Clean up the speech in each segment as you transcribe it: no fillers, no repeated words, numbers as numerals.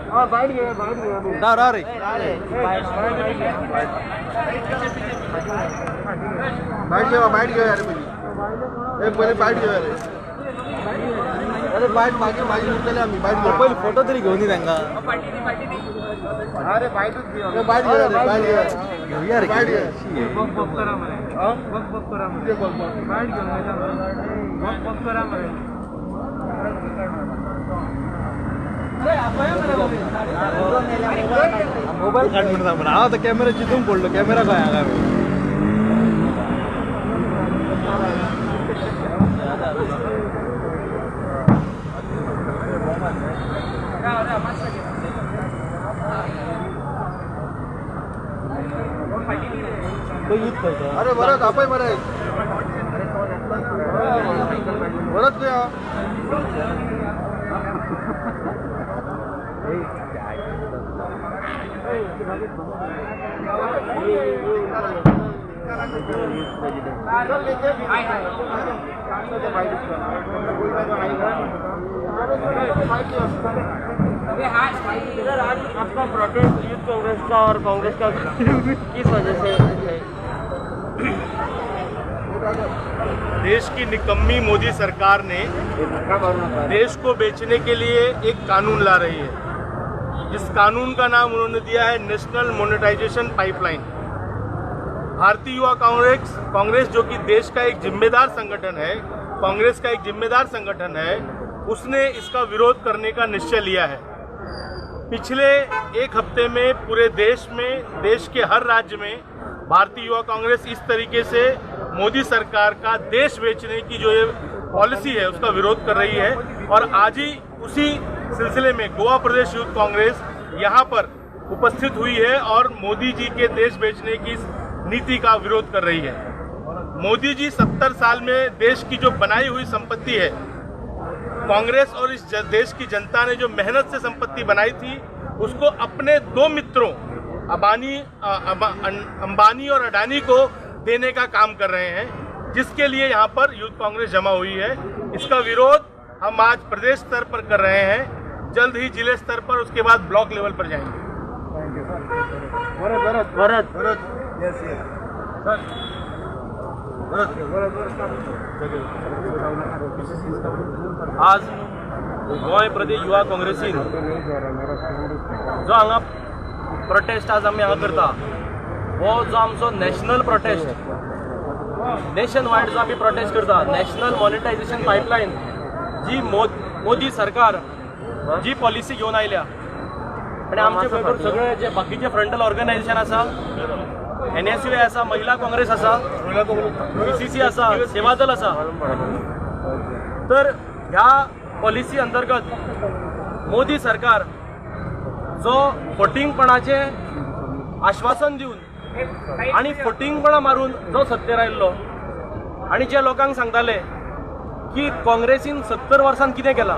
रा रे बाईट घेवा, बाईट घेवा रे पयलीं. ए पयलीं बाईट घेवा रे. अरे बाईट मागीर मागीर उरतले आमी. बाईट घेवा. पयलीं फोटो तरी घेवन दी तांकां. अरे बाईट बाईट घेवा रे, बाईट घेवा. घेवया रे. बाईट घे. बक बक करा मरे, बक बक करा मरे, बाईट घेऊन येता, बक बक करा मरे. मोबाईल काढ म्हणून सांग. हांव आतां कॅमेरा चिंतूंक पडलो. कॅमेरा खंय हांगा? अरे भरत आपय मरे. भरत खंय हा? सर, आज आपका प्रोटेस्ट यूथ कांग्रेस का और कांग्रेस का किस वजह से है? देश की निकम्मी मोदी सरकार ने देश को बेचने के लिए एक कानून ला रही है, जिस कानून का नाम उन्होंने दिया है national monetization pipeline. Bharatiya Yuva Congress Congress जो कि देश का एक जिम्मेदार संगठन है, कांग्रेस का एक जिम्मेदार संगठन है, उसने इसका विरोध करने का निश्चय लिया है। पिछले एक हफ्ते में पूरे देश में, देश के हर राज्य में भारतीय युवा कांग्रेस इस तरीके से मोदी सरकार का देश बेचने की जो ये पॉलिसी है उसका विरोध कर रही है। और आज ही उसी सिलसिले में गोवा प्रदेश यूथ कांग्रेस यहाँ पर उपस्थित हुई है और मोदी जी के देश बेचने की इस नीति का विरोध कर रही है। मोदी जी 70 साल में देश की जो बनाई हुई संपत्ति है, कांग्रेस और इस देश की जनता ने जो मेहनत से संपत्ति बनाई थी, उसको अपने दो मित्रों अंबानी और अडानी को देने का काम कर रहे हैं, जिसके लिए यहाँ पर यूथ कांग्रेस जमा हुई है। इसका विरोध हम आज प्रदेश स्तर पर कर रहे हैं, जल्द ही जिले स्तर पर, उसके बाद ब्लॉक लेवल पर जाएंगे। भरत भरत भरत भरत. Yes yes. भरत भरत. आज गोंय प्रदेश युवा काँग्रेसीन जो हांगा प्रोटेस्ट आज आमी हांगा करता, हो जो आमचो नॅशनल प्रोटेस्ट, नेशन वायड जो आमी प्रोटेस्ट करता, नॅशनल मॉनिटायझेशन पायपलायन जी मोदी सरकार जी पॉलिसी घेवन आयल्या आनी आमचे बरोबर सगळे जे बाकीचे फ्रंटल ऑर्गनायझेशन आसा, एनएसयू आसा, महिला काँग्रेस आसा, पीसीसी आसा, सेवादल आसा, तर ह्या पॉलिसी अंतर्गत मोदी सरकार जो फटींगपणाचें आश्वासन दिवन आनी फटींगपणां मारून जो सत्तेर आयिल्लो आनी जे लोकांक सांगताले की काँग्रेसीन 70 वर्सांत कितें केलां,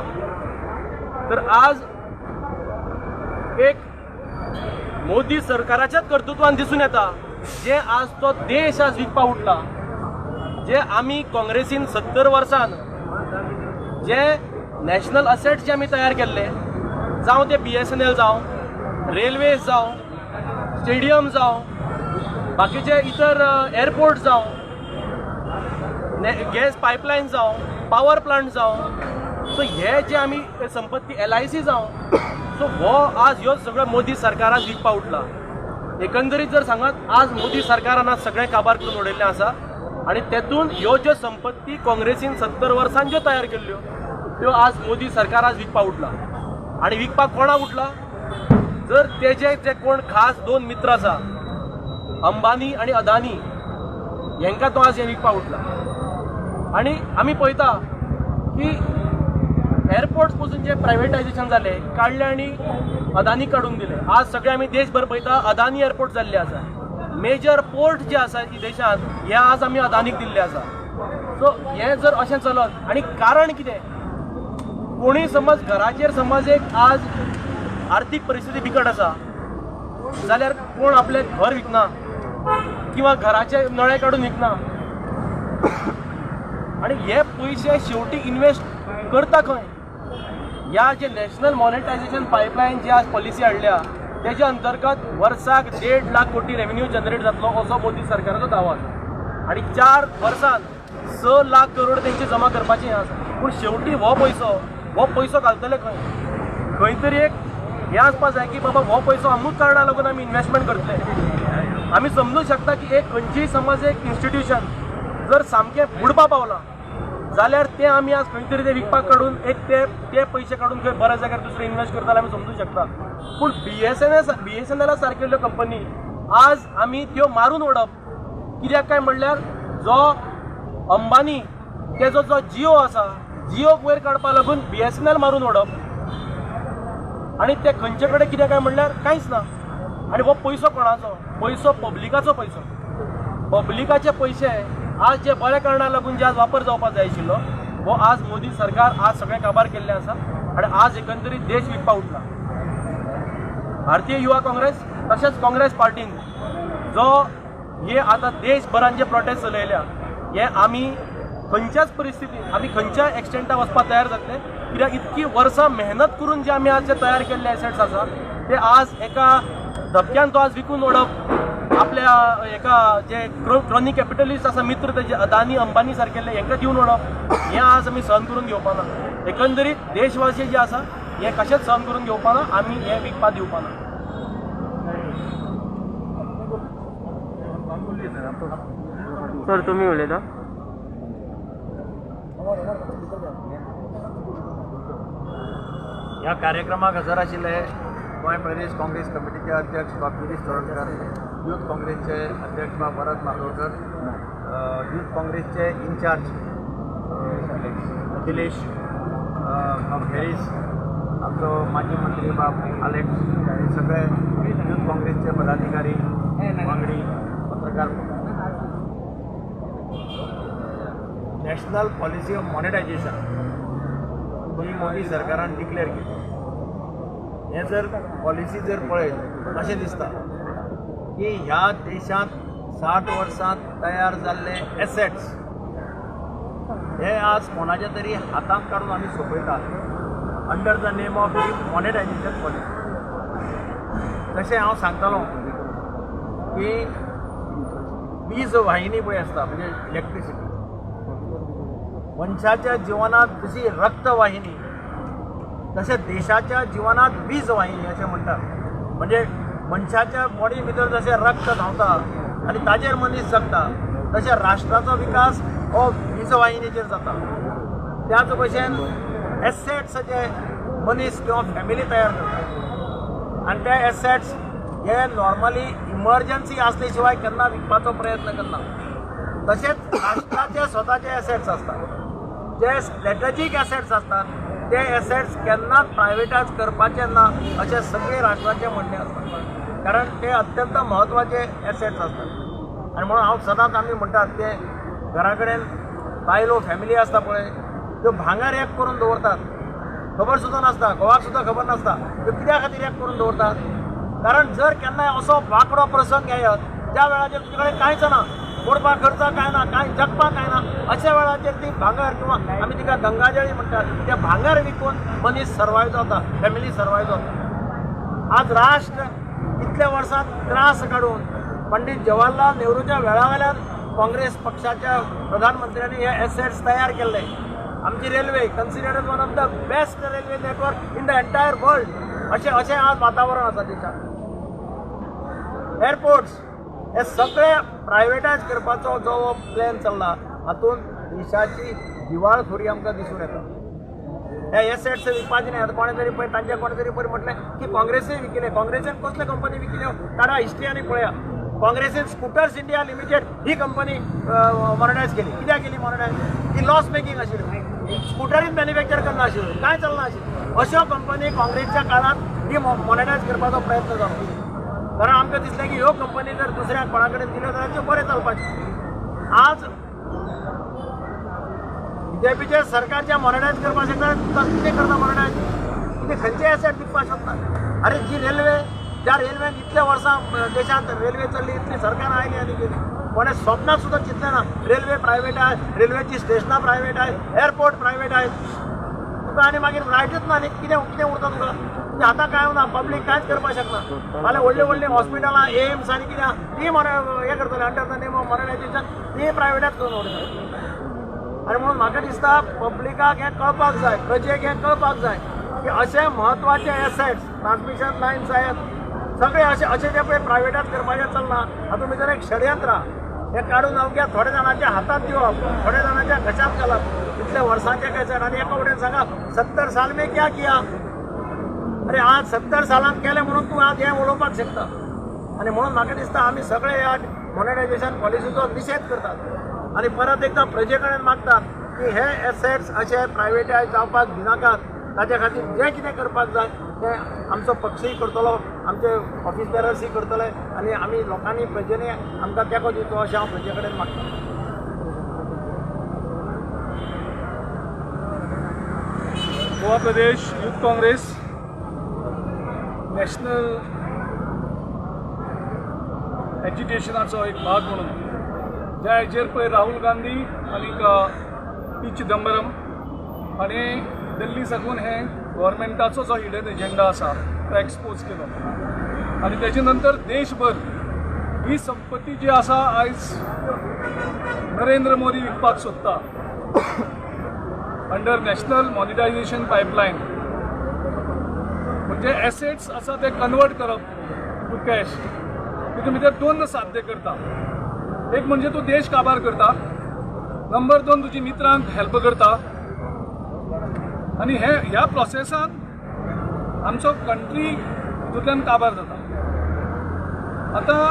तर आज एक मोदी सरकाराच्याच कर्तृत्वान दिसून येता जे आज तो देश आज विकपाक उठला। जे आमी काँग्रेसीन 70 वर्सान जे नॅशनल असेट्स जे आमी तयार केल्ले, जावं ते बीएसएनएल जावं, रेल्वेज जावं, स्टेडियम जावं, बाकीचे इतर एअरपोर्ट जावं, गॅस पायपलायन जावं, पावर प्लांट जावं, सो हे जे आमी संपत्ती एलआयसी जावं, सो हो आज ह्यो सगळ्यो मोदी सरकार आज विकपाक उठला। एकंदरीत जर सांगत आज मोदी सरकारान आज सगळें काबार करून उडयल्लें आसा आनी तेतून ह्यो ज्यो संपत्ती काँग्रेसीन 70 वर्सां ज्यो तयार केल्ल्यो त्यो आज मोदी सरकार आज विकपाक उठला। आनी विकपाक कोणाक उठला, जर तेजे जे कोण खास दोन मित्र आसा अंबानी आनी अदानी, हेंकां तो आज हें विकपाक उठला। आनी आमी पळयता की एअरपोर्ट्स पसून जे प्रायवेटायझेशन जालें काडलें आनी अदानी काडून दिलें। आज सगळे आमी देशभर पळयता अदानी एअरपोर्ट जाल्ले आसा, मेजर पोर्ट जे आसा देशांत हे आज आमी अदानीक दिल्ले आसा। सो हें जर अशें चलत आनी कारण कितें, कोणूय समज घराचेर समज एक आज आर्थीक परिस्थिती बिकट आसा जाल्यार कोण आपलें घर विकना किंवा घराचे नळे काडून विकना, आनी हे पयशे शेवटी इन्वेस्ट करता खंय, ह्या जे नॅशनल मॉनिटायझेशन पायपलायन जी आज पॉलिसी हाडल्या तेच्या अंतर्गत वर्साक 1.5 लाख कोटी रेव्हेन्यू जनरेट जातलो असो मोदी सरकाराचो दावो आसा आनी 4 वर्सांत 6 लाख करोड तेंचे जमा करपाचें हें आसा. पूण शेवटी हो पैसो घालतले खंय? खंय तरी एक हें आसपा जाय की बाबा हो पैसो अमूक कारणाक लागून आमी इन्वेस्टमेंट करतले. आमी समजूंक शकता की एक खंयचीय समज एक इन्स्टिट्यूशन जर सामकें बुडपा पावलां जाल्यार तें आमी आज खंय तरी तें विकपाक काडून एक ते पयशे काडून खंय बऱ्या जाग्यार दुसरें इन्वेस्ट करता आमी समजूंक शकता. पूण BSNL सारकेल्यो कंपनी आज आमी त्यो मारून उडप कित्याक काय म्हणल्यार जो अंबानी तेजो जो जियो आसा जियोक वयर काडपा लागून BSNL मारून उडप आनी ते खंयचे कडेन कितें काय म्हणल्यार कांयच ना. आनी हो पयसो कोणाचो? पयसो पब्लिकाचो पयसो. पब्लिकाचे पयशे आज जे बऱ्या कारणाक लागून जे आज वापर जावपाक जाय आशिल्लो हो आज मोदी सरकार आज सगळें काबार केल्लें आसा आनी आज एकंदरीत देश विकपा उठला. भारतीय युवा काँग्रेस तशेंच काँग्रेस पार्टीन जो हे आतां देशभरान जे प्रोटेस्ट चलयल्या हे आमी खंयच्याच परिस्थितीन आमी खंयच्याय एक्सटेंटा वचपाक तयार जातले कित्याक इतकी वर्सां मेहनत करून जे आमी आज जे तयार केल्ले एसेट्स आसा ते आज एका धपक्यान तो आज विकून उडप आपल्या एका जे क्रॉनी कॅपिटलिस्ट आसा मित्र तेजे अदानी अंबानी सारकेल्ले हेंकां दिवन उडप हें आज आमी सहन करून घेवपा ना. एकंदरीत देशवासी जे आसा हें कशेंच सहन करून घेवपा ना, आमी हें विकपाक दिवपा ना. सर तुम्ही उलयता. ह्या कार्यक्रमाक हजर आशिल्ले गोंय प्रदेश काँग्रेस कमिटीचे अध्यक्ष बाब गिरीश चोडणकर, यूथ काँग्रेसचे अध्यक्ष बाब भरत मातोडकर, यूथ काँग्रेसचे इन्चार्ज अखिलेश बाब हॅरीस, आमचो माजी मंत्री बाब आलेक्स, हे सगळे यूथ काँग्रेसचे पदाधिकारी, वांगडी, पत्रकार. नॅशनल पॉलिसी ऑफ मॉनिटायझेशन ही मोदी सरकारान डिक्लेअर केली. हें जर पॉलिसी जर पळयत अशें दिसता की ह्या देशांत 60 वर्सांत तयार जाल्ले एसेट्स हे आज कोणाच्या तरी हातांत काडून आमी सोंपयतात under the name of demonetisation policy. तशें हांव सांगतालो की वीज वाहिनी पळय आसता म्हणजे इलेक्ट्रिसिटी, मनशाच्या जिवनात जशी रक्तवाहिनी तशें देशाच्या जिवनात वीज वाहिनी अशें म्हणटात. म्हणजे मनशाच्या बॉडी भितर जशें रक्त धांवता आनी ताजेर मनीस जगता तशें राष्ट्राचो विकास हो वीज वाहिनीचेर जाता. त्याच भशेन एसेट्स जे मनीस किंवा फॅमिली तयार करता आनी ते एसेट्स हे नॉर्मली इमर्जन्सी आसले शिवाय केन्ना विकपाचो प्रयत्न करना. तशेंच राष्ट्राचे स्वताचे एसेट्स आसतात, जे स्ट्रॅटजीक एसेट्स आसतात ते एसेट्स केन्नाच प्रायवेटायज करपाचे ना अशें सगळे राष्ट्राचें म्हणणें आसता, कारण ते अत्यंत म्हत्वाचे एसेट्स आसतात. आनी म्हणून हांव सदांच आमी म्हणटात ते घरा कडेन बायलो फॅमिली आसता पळय त्यो भांगर एक करून दवरतात, खबर सुद्दां नासता, घोवाक सुद्दां खबर नासता त्यो कित्या खातीर एक करून दवरतात. कारण जर केन्नाय असो वांकडो प्रसंग येयत ज्या वेळाचेर तुजे कडेन कांयच ना, मोडपाक खर्च कांय ना, कांय जगपाक कांय ना, अशा वेळाचेर ती भांगर किंवा आमी तिका गंगाजळी म्हणटात ते भांगर विकून मनीस सर्वायव जाता, फॅमिली सर्वायव जाता. आज राष्ट्र इतल्या वर्सां त्रास काडून पंडित जवाहरलाल नेहरूच्या वेळा वेल्यान काँग्रेस पक्षाच्या प्रधानमंत्र्यांनी हे एसेट्स तयार केल्ले. आमची railway considered one of the best railway network in the entire world अशें अशें आज वातावरण आसा देशांत. एअरपोर्ट्स हे सगळे प्रायवेटायज करपाचो जो प्लॅन चल्ला हातूंत देशाची दिवाळखोरी आमकां दिसून येता. हे एसेट्स विकपाचे न्ही. आतां कोणें तरी पळय तांचे कोणें तरी पळय म्हटलें की काँग्रेसीन विकिले, काँग्रेसीन कसले कंपनी विकिल्यो काडा हिस्ट्री आनी पळया. काँग्रेसीन स्कुटर्स इंडिया लिमिटेड ही कंपनी मॉनिटायज केली. कित्याक केली मॉनिटायज? ती लॉस मेकिंग आशिल्ली, स्कुटरीन मॅन्युफॅक्चर करना आशिल्ल्यो, कांय चलना आशिल्लें. अश्यो कंपनी काँग्रेसच्या काळांत ही मॉनिटायज करपाचो प्रयत्न जालो, कारण आमकां दिसलें की ह्यो कंपनी जर दुसऱ्या कोणा कडेन दिल्यो जाल्यार त्यो बरें चलपाचें. आज बीजेपीचे सरकार जे मॉनिटायज करपाक शकता कितें करता मॉनिटायज? कितें खंयचे एसेट विकपाक शकता? अरे जी रेल्वे, ज्या रेल्वेन इतल्या वर्सां देशांत रेल्वे चल्ली, इतली सरकारां आयली आनी गेली, कोणें स्वप्नात सुद्दां चिंतलें ना रेल्वे प्रायवेट आहे, रेल्वेची स्टेशनां प्रायवेट आहे, एअरपोर्ट प्रायवेट आहे. तुका आनी मागीर लायटूच ना न्ही, कितें कितें उरता तुका? म्हणजे आतां कांय ना, पब्लीक कांयच करपाक शकना. फाल्यां व्हडलीं व्हडलीं हॉस्पिटलां, एम्स आनी कितें ती हें करतले under the name of monetisation, ती प्रायवेटाच करून उडयतले. आनी म्हणून म्हाका दिसता पब्लिकाक हें कळपाक जाय, प्रजेक हें कळपाक जाय की अशे म्हत्वाचे एसेट्स, ट्रान्समिशन लायन्स आहेत सगळे अशे अशे जे पळय प्रायवेटाच करपाचें चल्लां, हातूंत भितर एक षडयंत्र हें काडून अवघ्या थोड्या जाणांच्या हातांत दिवप, थोड्या जाणांच्या घशांत घालप इतले वर्सांचे कॅसेट. आनी एका वटेन सांगा 70 साल में क्या किया? अरे, आज 70 सालांत केलें म्हणून तूं आज हें उलोवपाक शकता. आनी म्हणून म्हाका दिसता आमी सगळे ह्या मॉनिटायझेशन पॉलिसीचो निशेध करतात आनी परत एकदां प्रजे कडेन मागतात की हे एसेट्स अशे प्रायवेटायज जावपाक दिनाकात. ताच्या खातीर जें कितें करपाक जाय तें आमचो पक्षूय करतलो, आमचे ऑफिस बेरर्सूय करतले आनी आमी लोकांनी, प्रजेनी आमकां तेंको दिवचो अशें हांव प्रजे कडेन मागतां. गोवा प्रदेश युथ काँग्रेस नॅशनल एजिटेशनाचो एक भाग म्हणून, ज्या हेजेर पळय राहुल गांधी आनी पी चिदंबरम हाणें दिल्ली साकून हे गव्हर्मेंटाचो जो हिडन एजेंडा आसा तो एक्सपोज केलो आनी तेजे नंतर देशभर ही संपत्ती जी आसा आयज नरेंद्र मोदी विकपाक सोदता अंडर नॅशनल मॉनिटायझेशन पायपलायन. म्हणजे एसेट्स आसा ते कन्वर्ट करप टू कॅश. तितून भितर दोन साध्य करता. एक म्हणजे तूं देश काबार करता, नंबर दोन तुजी मित्रांक हेल्प करता. आनी हे ह्या प्रोसेसान आमचो कंट्री हितूंतल्यान काबार जाता. आतां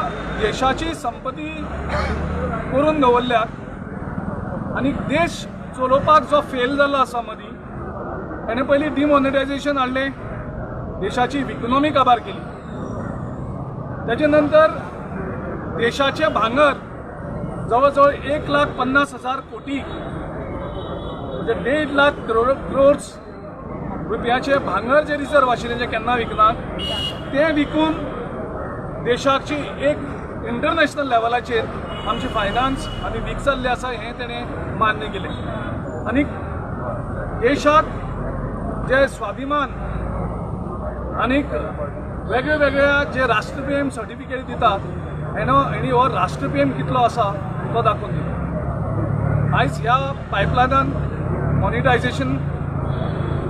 देशाची संपत्ती करून दवरल्यात आनी देश चलोवपाक जो फेल जाल्लो आसा मदीं, तेणें पयलीं डिमॉनिटायझेशन हाडलें, देशाची इकॉनॉमी काबार केली. तेजे नंतर देशाचें भांगर जवळ जवळ 1,50,000 कोटी, म्हणजे 1.5 लाख क्रोर्स रुपयाचे भांगर जे रिजर्व आशिल्लें, जें केन्ना विकनात, तें विकून देशाची एक इंटरनॅशनल लेवलाचेर आमची फायनान्स आनी वीक जाल्लें आसा हें तेणें मान्य केलें. आनी देशाक जे स्वाभिमान आनीक वेगळे वेगळ्या जे राष्ट्रप्रेम सर्टिफिकेट दितात, हेणी हो राष्ट्रप्रेम कितलो आसा तो दाखोवन दिलो. आयज ह्या पायपलायनान मॉनिटायझेशन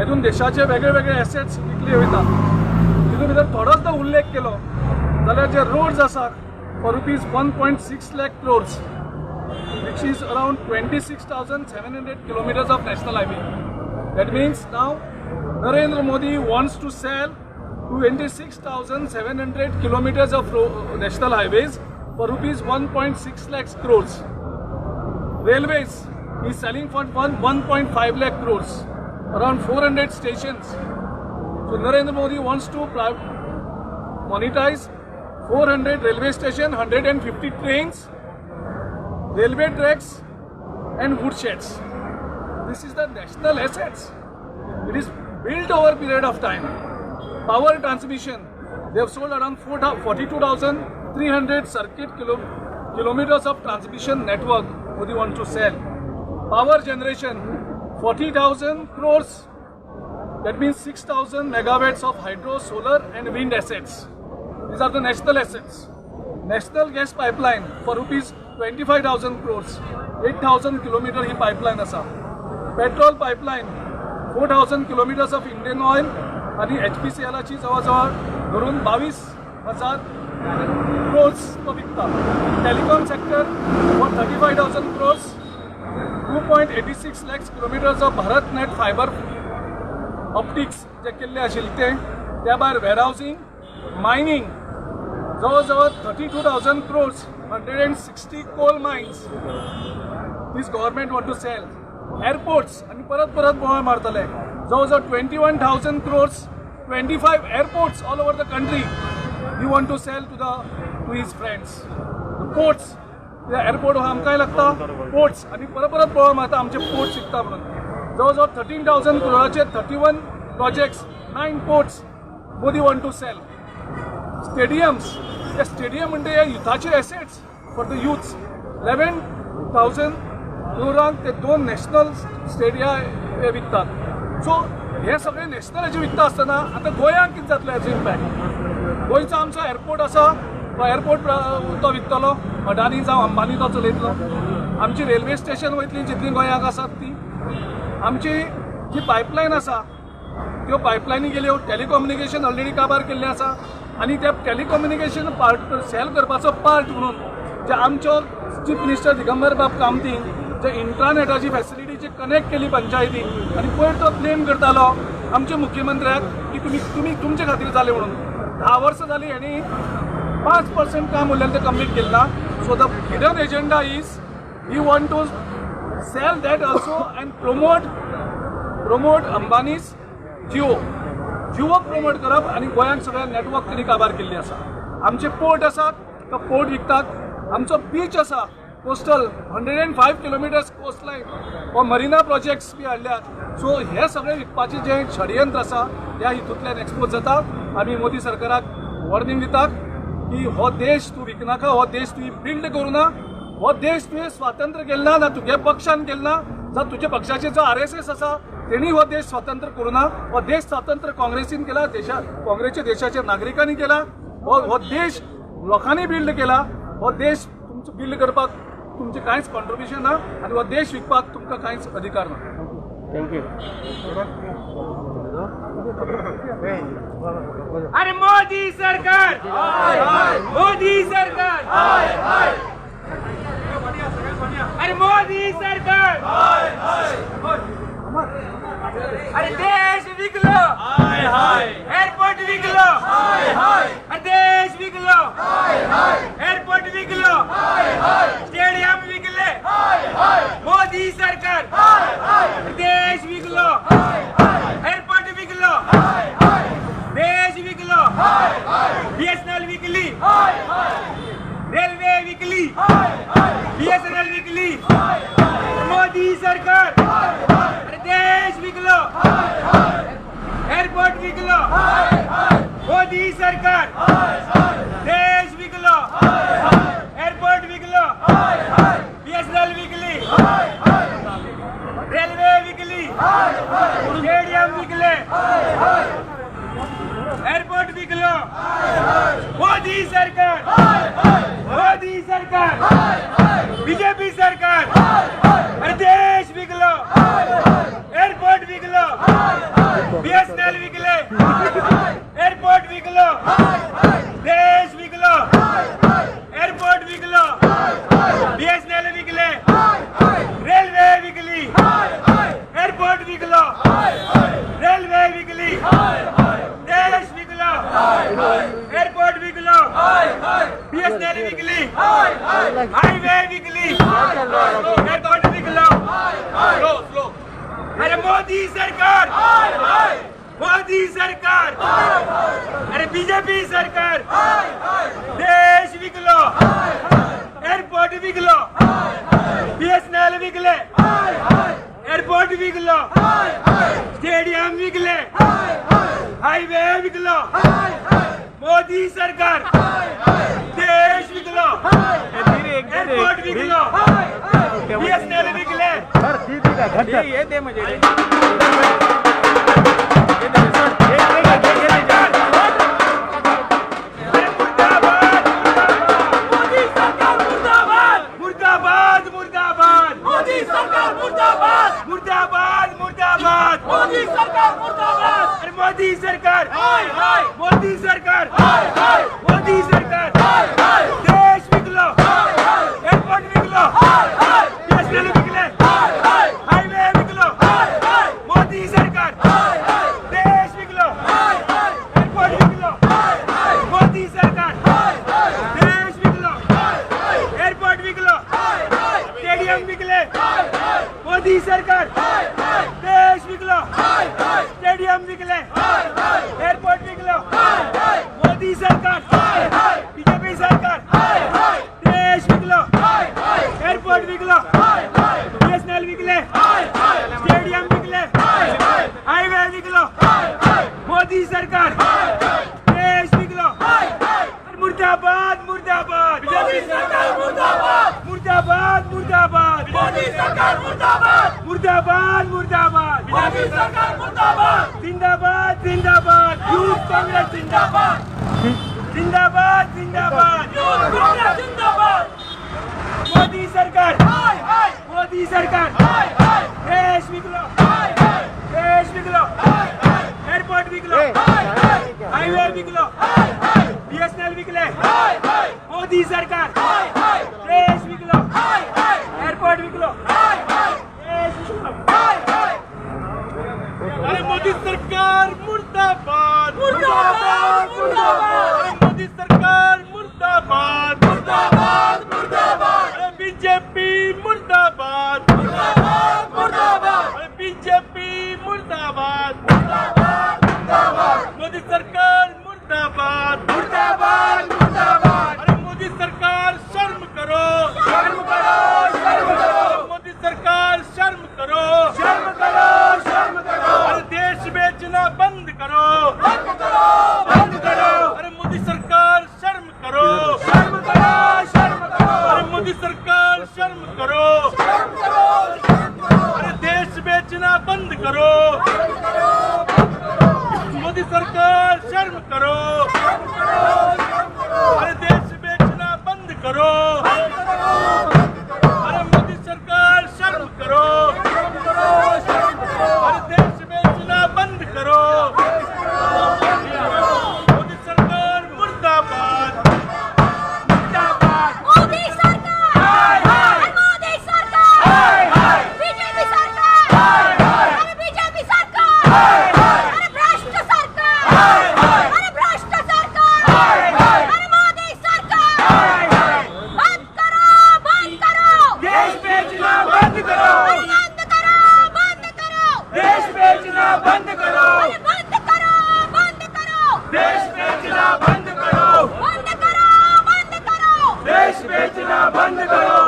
हेतून देशाचे वेगळे वेगळे एसेट्स विकले वयता. तितून भितर थोडोच जो उल्लेख केलो जाल्यार जे रोड्स आसात for ₹1.6 lakh crores, which is around 26,700 kilometers of national highway. That means now Narendra Modi wants to sell 26,700 kilometers of national highways for ₹1.6 lakhs crores. Railways he is selling for 1.5 lakh crores, around 400 stations. So Narendra Modi wants to monetize 400 railway station, 150 trains, railway tracks and woodsheds. This is the national assets. It is built over a period of time. Power transmission, they have sold around 42,300 circuit kilometers of transmission network Modi want to sell. Power generation, 40,000 crores, that means 6,000 megawatts of hydro, solar and wind assets. These are the national assets. National gas pipeline for ₹25,000 crores, 8,000 kilometer he pipeline आसा. Petrol pipeline, 4,000 kilometers of Indian Oil आणि एचपीसीएलाची जवळ जवळ धरून 22,000 क्रोर्स तो विकता. Telecom sector for 35,000 crores, 2.86 lakhs kilometers of Bharat Net fiber optics जे केल्ले आशिल्ले ते, त्या भायर वेअरहावसिंग, मायनींग जवळ जवळ 32,000 crores, 160 coal mines this government want to sell. Airports, आनी परत परत बोवाळ मारतले, जवळ जवळ 21,000 crores, 25 airports all over the country he want to sell to his friends. Ports, airport हो आमकांय लागता पोर्ट्स, आनी परत परत बोवाळ मारता आमचे पोर्ट्स विकता म्हणून. जवळ जवळ 13,000 क्रोराचे 31 projects, nine ports Modi want to sell. Stadiums, hey stadium म्हणजे हे युथाचे assets for the youths. 11,000 क्रोरांक ते दोन नॅशनल स्टेडिया हे विकतात. सो हे सगळे नॅशनल हेजे विकता आसतना आतां गोंयांक कितें जातलें हेजो इम्पॅक्ट? गोंयचो आमचो एअरपोर्ट आसा, तो एअरपोर्ट तो विकतलो अडानी जावं अंबानी, तो चलयतलो. आमची रेल्वे स्टेशन वयतली जितली गोंयाक आसात ती. आमची जी पायपलायन आसा त्यो पायपलायनी गेल्यो. टेलिकम्युनिकेशन ऑलरेडी काबार केल्लें आसा आनी त्या टेलिकम्युनिकेशन पार्ट सेल करपाचो पार्ट म्हणून जे आमचो चीफ मिनिस्टर दिगंबर बाब कामतीन जे इंट्रानेटाची फॅसिलिटी जी कनेक्ट केली पंचायतीन आनी पयर तो ब्लेम करतालो आमच्या मुख्यमंत्र्याक की तुमी तुमचे खातीर जालें म्हणून. 10 वर्सां जालीं, हेणी 5% काम उरलें तें कंप्लीट केलें ना. So the hidden agenda is he want to sell that also and promote Ambani's Jio. Jio promote करप आनी गोंयांत सगळ्या नेटवर्क तेणी काबार केल्ली आसा. आमचे पोर्ट आसात, तो पोर्ट विकतात. आमचो बीच आसा, coastal 105 kilometers coast line हो मरिना प्रोजेक्ट्स बी हाडल्यात. सो हे सगळे विकपाचें जें षडयंत्र आसा त्या हितूंतल्यान एक्सपोज जाता. आमी मोदी सरकाराक वॉर्निंग दितात की हो देश तूं विकनाका. हो देश तुवें बिल्ड करूं ना. हो देश तुवें स्वातंत्र्य केलो ना, ना तुगे पक्षान केलो ना, जावं तुज्या पक्षाचे जो आरएसएस आसा तेणी हो देश स्वतंत्र करूं ना. हो देश स्वतंत्र काँग्रेसीन केला, देशा काँग्रेसच्या देशाच्या नागरिकांनी केला. हो देश लोकांनी बिल्ड केला. हो देश तुमचो बिल्ड करपाक तुमचें कांयच कॉन्ट्रिब्युशन ना आनी हो देश विकपाक तुमकां कांयच अधिकार ना. Thank you. अरे मोदी सरकार, मोदी सरकार, अरे मोदी सरकार, अरे देश विकलो, एअरपोर्ट विकलो, अरे देश विकलो, एअरपोर्ट विकलो, स्टेडियम विकले. मोदी सरकार, देश विकलो, एअरपोर्ट विकलो, देश विकलो, बीएसएनएल विकली, रेल्वे विकली, बीएसएनएल विकली. मोदी सरकार, अरे देश विकलो, एअरपोर्ट विकलो. मोदी सरकार, देश विकलो, एअरपोर्ट विकलो, बीएसएनएल विकली, रेल्वे विकली, स्टेडियम विकले, एअरपोर्ट विकलो. मोदी सरकार, मोदी सरकार, बीजेपी सरकार, अरे देश विकलो, एअरपोर्ट विकलो, बीएसएनएल विकले, एअरपोर्ट विकलो, देश विकलो, एअरपोर्ट विकलो, बीएसएनएल विकले, रेल्वे विकली, एअरपोर्ट विकलो, रेल्वे विकली, देश विकलो, एअरपोर्ट विकलो, बीएसएनएल विकली, हायवे विकली, एअरपोर्ट विकलो. अरे मोदी सरकार, मोदी सरकार, अरे बीजेपी सरकार, देश विकलो, एअरपोर्ट विकलो, बीएसएनएल विकले, एअरपोर्ट विकलो, स्टेडियम विकले, हायवे विकलो. मोदी सरकार, देश विकलो, एअरपोर्ट विकलो, बीएसएनएल विकले. हे दे म्हणजे. मुर्दाबाद, मोदी सरकार मुर्दाबाद, मुर्दाबाद, मुर्दाबाद, मोदी सरकार मुर्दाबाद, मुर्दाबाद, मुर्दाबाद, मोदी सरकार मुर्दाबाद. अरे मोदी सरकार, हाय हाय, मोदी सरकार, हाय हाय, मोदी सरकार, हाय हाय. देश विकलो, एअरपोर्ट विकलो, बीएसएनएल विकले, हायवे विकलो. मोदी सरकार, देश विकलो, एअरपोर्ट विकलो. मोदी सरकार, देश विकलो, एअरपोर्ट विकलो, स्टेडियम विकले. मोदी सरकार, देश विकलो, स्टेडियम विकले, एअरपोर्ट विकलो. मोदी सरकार, बीजेपी सरकार, देश विकलो, एअरपोर्ट विकलो, बीएसएनएल विकले, स्टेडियम विकले, हायवे विकलो. मोदी सरकार, देश विकलो. मुर्दाबाद, मुर्दाबाद, बीजेपी सरकार मुर्दाबाद, मुर्दाबाद, मुर्दाबाद, मोदी सरकार मुर्दाबाद, मुर्दाबाद, मुर्दाबाद, बीजेपी सरकार मुर्दाबाद. जिंदाबाद जिंदाबाद यूथ काँग्रेस जिंदाबाद जिंदाबाद जिंदाबाद यूथ काँग्रेस जिंदाबाद। मोदी सरकार हाय हाय, मोदी सरकार हाय हाय, देश विकलो हाय हाय, देश विकलो हाय हाय, एअरपोर्ट विकलो हाय हाय, हायवे विकलो हाय हाय, बीएसएनएल विकले हाय हाय, मोदी सरकार हाय हाय, देश विकलो हाय हाय, एअरपोर्ट विकलो हाय हाय, देश विकलो हाय हाय। अरे मोदी सरकार मुर्दाबाद मुर्दाबाद मुर्दाबाद। अरे मोदी सरकार मुर्दाबाद मुर्दाबाद मुर्दाबाद। अरे बीजेपी मुर्दाबाद मुर्दाबाद मुर्दाबाद। अरे बीजेपी मुर्दाबाद मुर्दाबाद मुर्दाबाद। मोदी सरकार मुर्दाबाद मुर्दाबाद मुर्दाबाद। अरे मोदी सरकार शर्म करो, शर्म करो, शर्म करो। मोदी सरकार शर्म करो, शर्म करो, शर्म करो। अरे देश बेचना बंद करो, बंद करो, बंद करो। अरे मोदी सरकार शर्म करो, शर्म करो, शर्म करो। अरे मोदी सरकार शर्म करो, शर्म करो, शर्म करो। अरे देश बेचना बंद करो, बंद करो, बंद करो। मोदी सरकार शर्म करो, शर्म करो, शर्म करो। अरे देश बेचना बंद करो, बंद करो, बंद करो। अरे मोदी सरकार शर्म करो, शर्म करो, शर्म करो। अरे देश बेचना बंद करो, मोदी सरकार मुर्दाबाद। मुर्दाबाद। मोदी सरकार हाय हाय। मोदी सरकार हाय हाय। बीजेपी सरकार हाय हाय। अरे बीजेपी सरकार हाय हाय। अरे भ्रष्ट सरकार हाय हाय। अरे भ्रष्ट सरकार हाय हाय। अरे मोदी सरकार हाय हाय। बंद करो, बंद करो। देश बेचना बंद करो, अरे बंद करो, बंद करो। देश बेचना बंद करो, अरे बंद करो, बंद करो। देश बेचना बंद करो, बंद करो, बंद करो। देश बेचना बंद करो।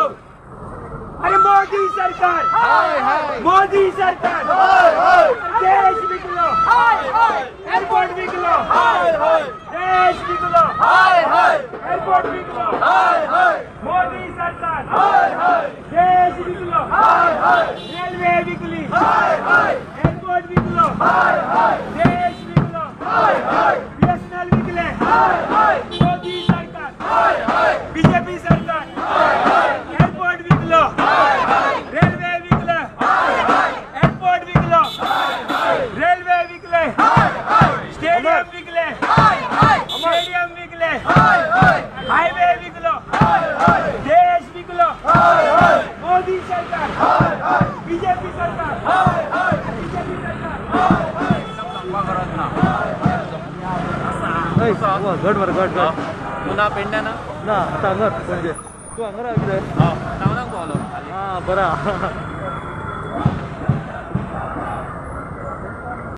अरे मोदी सरकार हाय हाय। मोदी सरकार हाय हाय। देश विकलो हाय हाय। एयरपोर्ट विकलो हाय हाय। देश विकलो हाय हाय। एयरपोर्ट विकलो हाय हाय। मोदी सरकार हाय हाय। देश विकलो हाय हाय। रेल्वे विकली हाय हाय। एयरपोर्ट विकलो हाय हाय। देश विकलो हाय हाय। बीएसएनएल विकले हाय हाय। मोदी सरकार हाय हाय। बीजेपी सरकार एयरपोर्ट विकलो रेल्वे विकले एयरपोर्ट विकलो रेल्वे विकले स्टेडियम विकले स्टेडियम विकले हायवे विकलो देश विकलो मोदी सरकार बीजेपी सरकार बीजेपी सरकार। घट बरं, घट घट. तूं ना पेडण्या ना? ना, आता हांगाच पणजे. तूं हांगा राव कितें? टावनाक पावलो. आं, बरें.